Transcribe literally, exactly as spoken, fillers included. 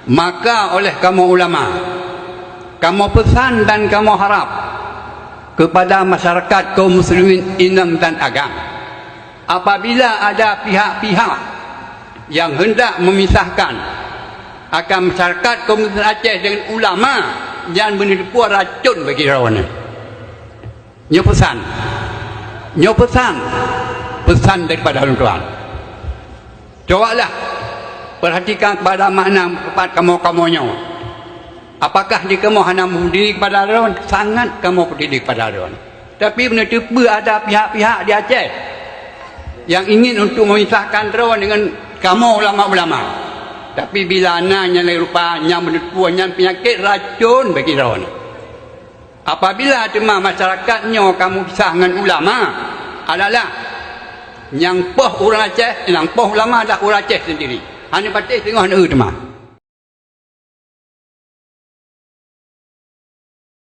Maka oleh kamoe ulama, kamoe peusan dan kamoe harab keupada masyarakat kaum muslimin inong dan agam, apabila ada pihak-pihak nyang hendak memisahkan akan masyarakat kaum muslimin Aceh dengan ulama, nyan beuneuteupeu racon bagi droeneuh. Nyoe peusan. Nyoe peusan. Peusan daripada ulôn tuan. Cobalah perhatikan kepada makna teumpat kamoe-kamoe nyoe. Apakah di kamoe hana meupeduli kepada droen? Sangat kamoe peduli kepada droen. Tapi beuneuteupeu ada pihak-pihak di Aceh nyang ingin untuk memisahkan droen dengan kamoe ulama-ulama. Tapi bila na nyang lagée rupa nyang beuneuteupeu nyan peunyakét racon bagi droen. Apabila teuma masyarakat nyoe kamoe pisah ngon ulama, adalah nyang poh ureuëng Aceh, nyang poh ulama adalah ureuëng Aceh sendiri. Hana patéh teungoh neueu teuma.